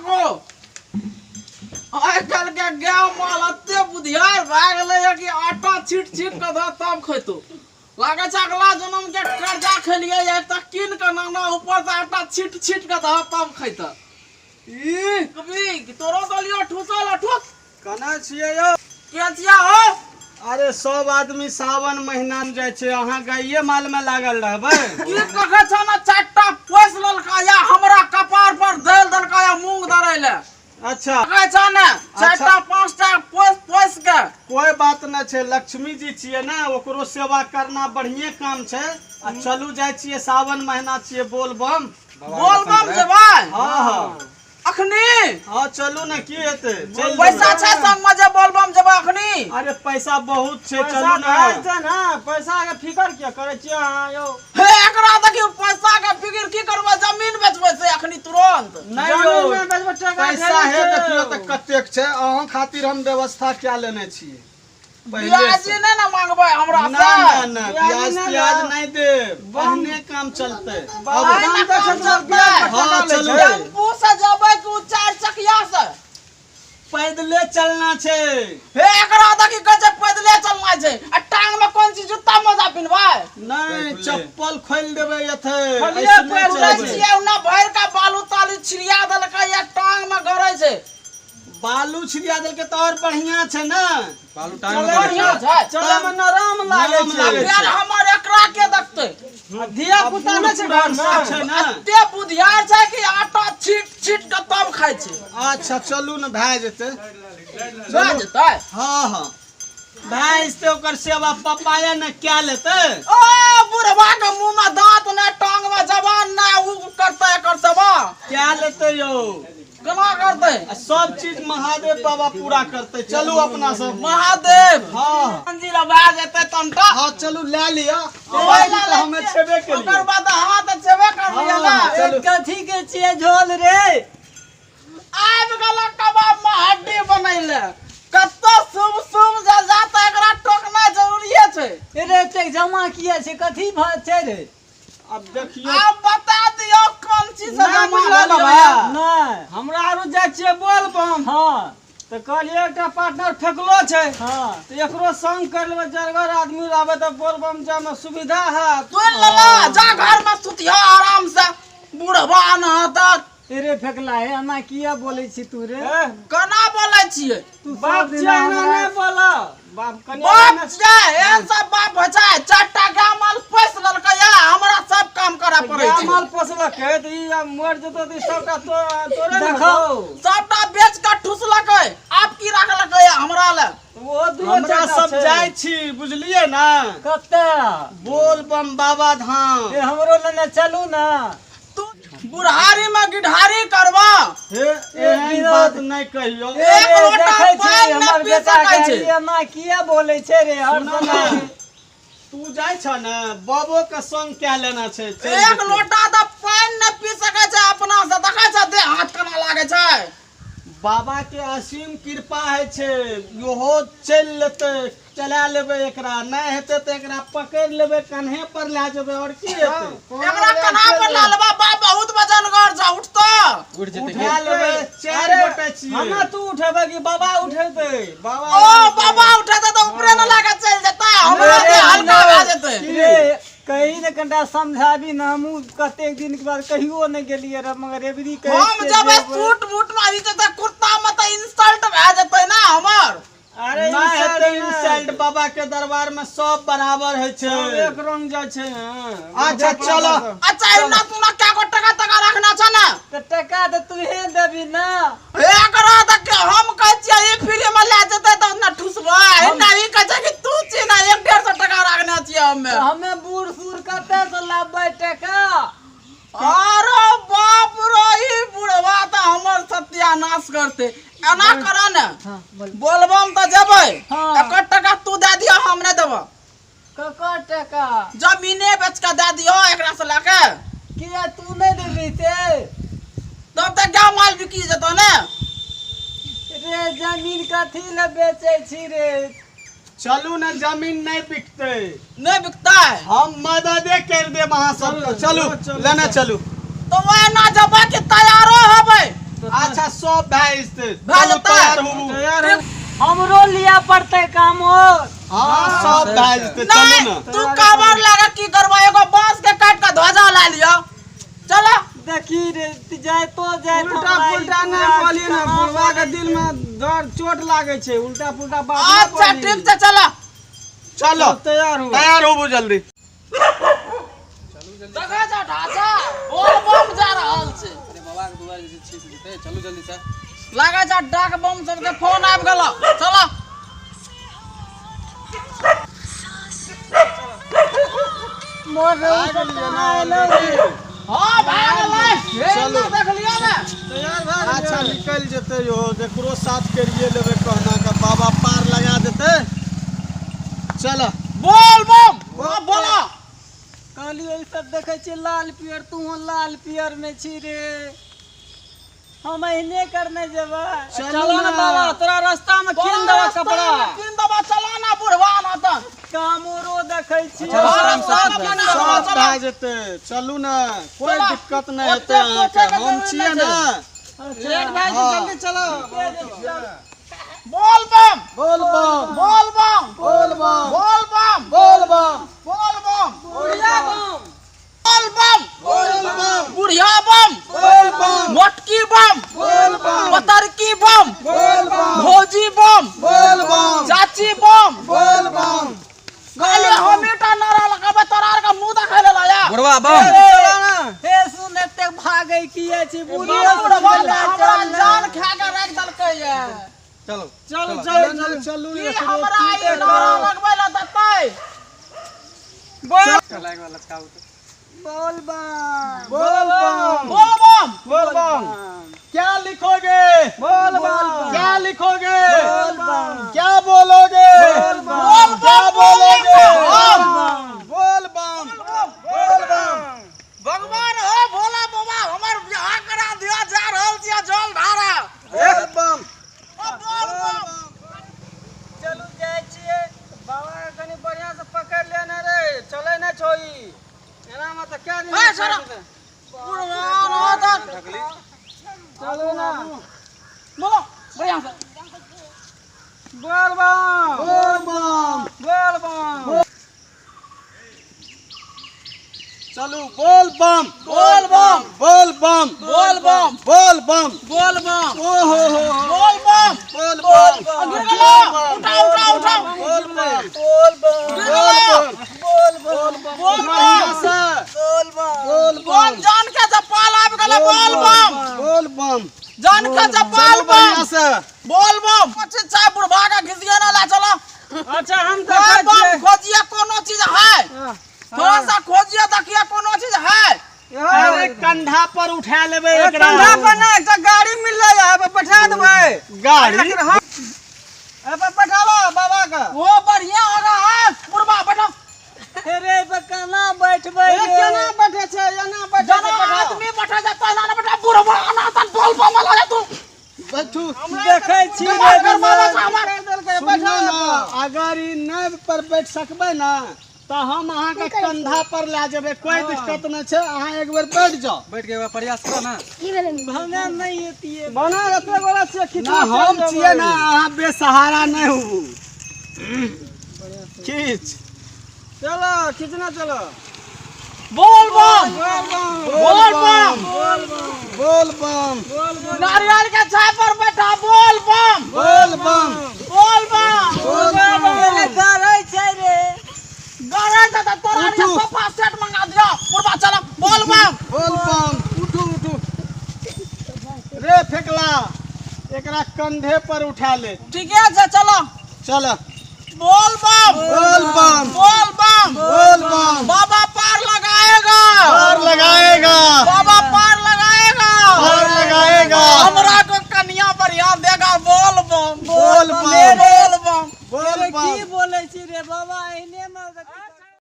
को आइ काल्हि के गाय माल एते बुधियार भए गेलै कि आटा छीट छीट कऽ दऽ तब खेतौ। लागै छै अगला जन्म के कर्जा खेलियै एक तऽ कीन कऽ नाना ऊपर से आटा छीट छीट कऽ दह तब खैतऽ। ई कभी तोरो दलियो ठूसल ठूस। कना छियै यौ? के छिया हो? अरे सब आदमी सावन महीना में जाइ छै, अहाँ गाइये माल में लागल रहबै। की कहै छौ ने, चारिटा पोसि लेलका या हमरा कपार पर धैल देलका या मूंग धरै ले। अच्छा। कहै छौ ने चारिटा पाँचटा पोसि पोसि के। कोई बात न छै, लक्ष्मी जी छियै ने, ओकरो सेवा करना बढ़िए काम छै। आ चलू जाइ छियै, सावन महीना छियै, बोलबम। बोलबम जेबै? हाँ हाँ। अखनी? हाँ चलू ने, की हेतै, चलि पैसा जेबै। छै संग में जे बोलबम जेबै अखनी? अरे पैसा बहुत छै, पैसा चलू ने। भए जेतै ने, पैसा के फिकर किया करै छियै अहाँ यौ? हे एकरा देखियौ, पैसा के फिकिर की करबै, जमीन बेचबै से अखनी तुरंत। नहि यौ, जमीन नहि बेचबै, टका पैसा ढेरी हे छै। देखियौ तऽ कतेक छै, अहूँ खातिर हम व्यवस्था कए लेने छियै पहिले ब्याजी से। नहि ने मांगबै हमरा ना से? ना ना, ब्याज ब्याज नहि त्याज ना। नहि देब, एहने काम चलतै। बाबा अब एहने दाम तऽ काम छै, चलतै। ब्याज पर हाँ, टका लै चलू। छै। टेम्पू से जेबै कि उ चारि चकिया से? पैदले चलना छै। हे एकरा देखी, कहै छै पैदले चलना छै, आ टांग में कोन चीज जूता मोजा पिन्हबै? नहि, चप्पल खोलि देबै एथे। खोलिए ऐसने पैर सुनै चलबै। छियै ओना भरि के बालू तालू छिड़िया देलकै या टांग में गड़ै छै। बालू छिड़िया देलकै तऽ और बढ़िया छै ने। बालू टांग में गड़ै बढ़िया छै। छै। चलै में नरम लागै नरम छै। लागै फेर हमर एकरा के देखतै? आ धिया पुता नहि छै घर सब में? छै ने। एते बुधियार छै कि आटा छीट छीट के तब खाइ छै। अच्छा चलू ने, भए जेतै। भए जेतै? हाँ हाँ, भए जेतै, ओकर सेवा पपाया ने कए लेतै। ओ बुढ़वा के मुंह में दांत नहि, टांग में जबान नहि, उ करतै एकर सेवा? कए लेतै यौ। केना करतै? आ सब चीज महादेव बाबा पूरा करतै, चलू अपना सब। महादेव। हाँ। मंजिल भए जेतै तनटा। हाँ चलू, लए लिअ। ओहि लए तऽ हमे छेबे केलियै। ओकर बाद अहाँ तऽ छेबे करलियै ने। हाँ, चलू। कथी के छियै झोल रे? आबि गेल कबाब में हड्डी बनैले। कतौ शुभ शुभ जा जा तऽ एकरा टोकनाइ जरूरिये छै। रे एतेक जमा किया छै, कथी भऽ छै रे? अब देखियौ। आब बता दियौ कोन चीज से नहि जमा बुझलऽ भेल बाबा। यऽ? नहि। हमरा आरू जाइ छियै बोलबम। हाँ। तऽ कहलियै एकटा पार्टनर फेकलो छै। हाँ। तऽ एकरो संग कर लेबै, जरगर आदमी रहबै तऽ बोलबम जायमे सुविधा हैत। सुनि लेलऽ, जा घर में सुतिह आराम से बुढ़बा नहतक। रे फेकला हे, एना किया बोलै छी तू रे? ए, केना बोलै छियै? तू बाप सब छियै, दिना एना हमरा नहि बोलऽ। बाप कनि बाप एना छियै, एहन सब बाप होइ छै? चारिटा गाय माल पोसि लेलकै या हमरा सब काम करऽ पड़ै गाय छै। माल पोसलकै तऽ ई आब मरि जेतौ तऽ ई सबटा तोरे ने देखो। हेतौ। सबटा बेच कऽ ठुसलकै, आब की राखलकै या हमरा लए? ओहो दुइयो हमरा चारिटा सब छै। जाइ छी, बुझलियै ने? कतऽ? बोलबम बाबा धाम। ए हमरो लेने चलू ने। तू बुढ़ारी में गिढ़ारी करबा। हे एहन विनोद। बात नहि कहियौ। एक रे, लोटा देखै छी पानि नहि हमर पी बेटा सकै के छै। ई एना किया बोलै छै रे हर सुनऽ समय? ने, तू जाइ छ ने, बाबो के संग कए लेना छै, चलि एक जेतै। लोटा तऽ पानि नहि पी सकै छै अपना से, देखै छ देह हाथ केना लागै छै। बाबा के असीम कृपा होइ छै, इहो चलि लेतै, चला लेबै एकरा, नहि हेतै तऽ एकरा पकड़ि लेबै, कन्हे पर लए जेबै, आओर की हेतै? एकरा कन्हा पर लए लेबै बाप, बहुत वजनगर छै, उठतौ? उठि जेतै उठा लेबै, चारि गोटे छियै। हमे तू उठेबै कि बाबा उठेतै? बाबा। ओ बाबा उठेतै तऽ ऊपरे ने लए कऽ चलि जेतै, हमरो रे, देह हल्का भए जेतै। रे कही ने कनिटा समझाबी ने, हमहूँ कतेक दिन के बाद कहियो नहि गेलियै रह, मगर एबरी कहै हम छियै जेबै जेबै। सूट बूट में ई जेतै कुर्ता में तऽ इंसल्ट भए जेतै ने हमर। अरे नहि इंसल्ट हेतै नहि। इंसल्ट, बाबा के दरबार में सब बराबर होइ छै। सब एक रंग जाइ छै, हँ। अच्छा चलो। अच्छा एना तू ना कै गो टका तका रखना छ ने? तऽ टका तऽ तूहे देबी ने। एकरा तऽ के हम कहै छियै ई फ्री में लए जेतै तऽ ने ठुसबै, एना ई कहै छै कि तू छी ने 150 टका रखने छियै हमे। तऽ हमे बूढ़ सूढ़ कतऽ से लाबबै टका? अरे बाप रे, ई बुढ़वा तऽ हमर सत्यानाश करते। एना कर ने। हाँ बोल। बोलबम तऽ जेबै। हाँ। एकर टका तू दए दियह, हम नहि देबह। ककर टका? जमीने बेच कऽ दए दियह एकरा से लए के। किया तू नहि देबही से? तब तऽ गाय माल बिकी जेतौ ने। रे जमीन कथी लए बेचै छी रे? चलू ने, जमीन नहि बिकतै। नहि बिकतै? हम मददे कर देब अहाँ सबके, चलू लेने चलू। तऽ ओहिना जेबै कि तैयारो होबै? तऽ अच्छा सब भए जेतै। भए चलू, जेतै। तैयार होबू। तैयार हो। हमरो लिया पड़तै काम और। हाँ सब भए जेतै, चलू नहीं ने। तू काबर लगा की करबा, एगो बांस के काट के ध्वजा ला लियो, चलो। देखी रे जाइतो जाइत उल्टा हमरा ई पुल्टा नहि पूरा बोली ने, कहाँ बुढ़वा के बोलै दिल में दर्द चोट लागे छै, उल्टा पुल्टा बात नहि अच्छा बोली। ठीक छै, चलो चलो सब तैयार हो। तैयार होबू जल्दी। देखै छ ढांचा बोल बम जा रहल छै। अरे बाबा के दुआर जे छै से जेतै, चलू जल्दी से। लागै छै डाक बम सबके फोन आबि गेल, चलो। मोर हाँ भए गेलै, हे चलू। ना देखलियो ने। तैयार भए गेलियै? अच्छा निकलि जेतै यो, जकरो साथ करिए लेबै कहना के बाबा पार लगा देतै। चलो बोल बम, हाँ बोलो। कहलियै ई सब देखै छियै लाल पियर, तू लाल पियर में छी रे, हम एहने करने जेबै। चलो ना बाबा, तोरा रास्ता में कीन देबा कपड़ा। कीन देबा, चला ना बुढ़वा ना तऽ। कामोरो देखै छी। अच्छा, रास्ता में कीन देबा, सब चला। भए जेतै, चलू ने, कोई चला। दिक्कत नहि ओते हेतै अहाँके, सोचैके हम जरूरत छियै नहि ने। लेट भए जेतै, जल्दी चलो। बोल बम, बोल बम, बोल बम, बोल बम, बोल बम, बोल बम, बोल बम, बुढ़िया बम, बोल बम, बोल बम, बुढ़िया बम, बोल बम, मोटकी बम, बोल बम, पतरकी बम, बोल बम, भौजी बम, बोल बम, चाची बम। बोल बम। कहलियै हमेटा नारा लगाबै, तोरा आर के मुंह देखै लेल आया। बुढ़वा बम। चलो ना। हे सुन, एते भागै किया छी बुढ़िया? बुढ़वा हमरा जान खा के राखि देलकै ये। चलो चलो चलो चलो। चलू की हमरा ई नारा लगबै लए देतै? बोल बोल बम, बोल बम, बोल बम, बोल बम, क्या लिखोगे? बोल बम, क्या लिखोगे? बोल बम, क्या बोलोगे? बोल बम, क्या बोलोगे? बोल बोल बम, बोल बम। भगवान हो भोला बाबा, हमर बियाह करा दिया, जा रहल छियै जल ढारा। बोल बम, ओ बोल बम। चलू जाइ छियै बाबा के, कनि बढ़िया से पकड़ लेने रे, चलै नहि छौ ई एना में तऽ कै दिन ए, छोड़ा। बुढ़वा ना तऽ। चलू ना। बोलो बढ़िया से। बोल बम, बोल बम, बोल बम। चलू बोल बम, बोल बम, बोल बम, बोल बम, बोल बम, बोल बम, ओ हो हो, बोल बम। बोल बम, गिर गेलो, उठाओ उठाओ उठाओ। बोल बम, बोल बम, गिर गेलो। बोल बम, बोल बढ़िया बम, से बोल बम, बोल बोल बम, जान के चप्पल आबि गेलै। बोल बम, बोल बम, जान के चप्पल चलू बढ़िया बम, से। बोल बम। अच्छे चाय बुढ़वा के घिसिए ना ला चलो। अच्छा हम बोल देखै बम, छियै। खोजिए कोनो चीज है, थोड़ा सा खोजिए देखिए कोनो चीज है। अरे कंधा पर उठा लेबै एकरा। कंधा पर ना एकटा गाड़ी मिललै है, बैठा देबै। गाड़ी? एहि बैठाबो बाबा के। वो बढ़िया हो रहा है बुढ़वा, बैठो। रे पर केना बैठबै ए, रे? केना बैठे छै, एना बैठे छै, जना बैठाओ। आदमी बैठे छै तहिना ने बैठा बुढ़वा, ना तन बोल बम वाला तू। बैठू। देखै छी रे दिमाग गरमाबै छै विमल। हमर। देलकै, सुनू बैठाओ ने, अगर ई नहि पर बैठ सकबै ने तऽ हम अहाँके कंधा पर लए जेबै, कोई दिक्कत नहि छै, अहाँ एक बेर बैठ जाउ। बैठ के एक बार प्रयास करो ना। भने नहि एतियै। बना एते गोरा छियै, ना खिचना हम छियै ने, अहाँ बेसहारा नहि होबू। खींच। चलो खिचना चलो। बोल बम, बोल बम, बोल बम, बोल बम, बोल बम, बोल बम, नारियल के छाय पर बैठा। बोल बम, बोल बम, बोल बम, बोल बम। अरे गरै छै रे। गरज छै तऽ तोरा आरके उठू। सोफा सेट मंगा दियो। बुढ़वा चलो, बोल बम, बोल बम, उठू उठू रे फेकला, एकरा कंधे पर उठा ले। ठीके छै, चलो। चल। बोल बम, बोल बम, बोल बम, बोल बम। बाबा पार लगाएगा, पार लगाएगा। बाबा पार